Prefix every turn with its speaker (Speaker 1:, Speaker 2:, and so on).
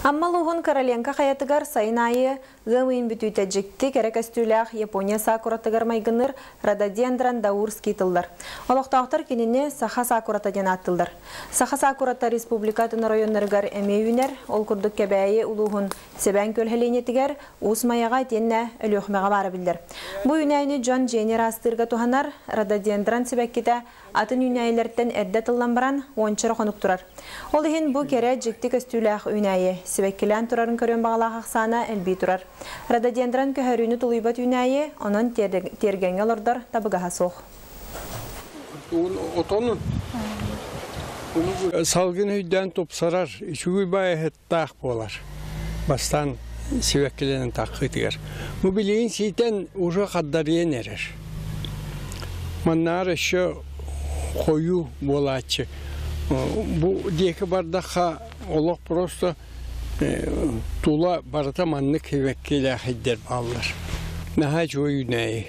Speaker 1: Амма улууһун Короленко хайатыгар сайын аайы ыам ыйын бүтүүтэ дьикти кэрэ көстүүлээх Япония сакуратыгар майгынныыр рододендрон даурский тыллар. Олохтоохтор кинини саха сакурата диэн ааттыыллар. Саха сакурата республика атын оройуоннарыгар эмиэ үүнэр, ол курдук Кэбээйи улууһун Сэбээн Күөл сэлиэнньэтигэр, Уус Майаҕа итиэннэ Өлүөхүмэҕэ баара биллэр. Бу үүнээйини дьон дьиэни ыраастыырга туһанар, рододендрон сибэккитэ атын үүнээйилэртэн эрдэ тыллан баран, уонча эрэ хонук турар. Ол иһин бу кэрэ, дьикти көстүүлээх үүнээйи, сибэккилээн турарын көрүөн баҕалаах ахсаана элбии турар. Рододендрон көһөрүүнү тулуйбат үүнээйи, онон тиэргэҥҥэ олордор табыгаһа суох.
Speaker 2: Отонун салгын өйдөөн тупсарар, үчүгэй баайыһыттаах буолар. Бастаан сибэккилэнэн таххытыгар. Бу билигин сиитэн уже хаддарыйан эрэр. Маннаар еще хойуу буолааччы. Бу диэки бардахха олох просто тула барыта маннык сибэккилээхийдэр бааллар. Наһаа үчүгэй үүнээйи.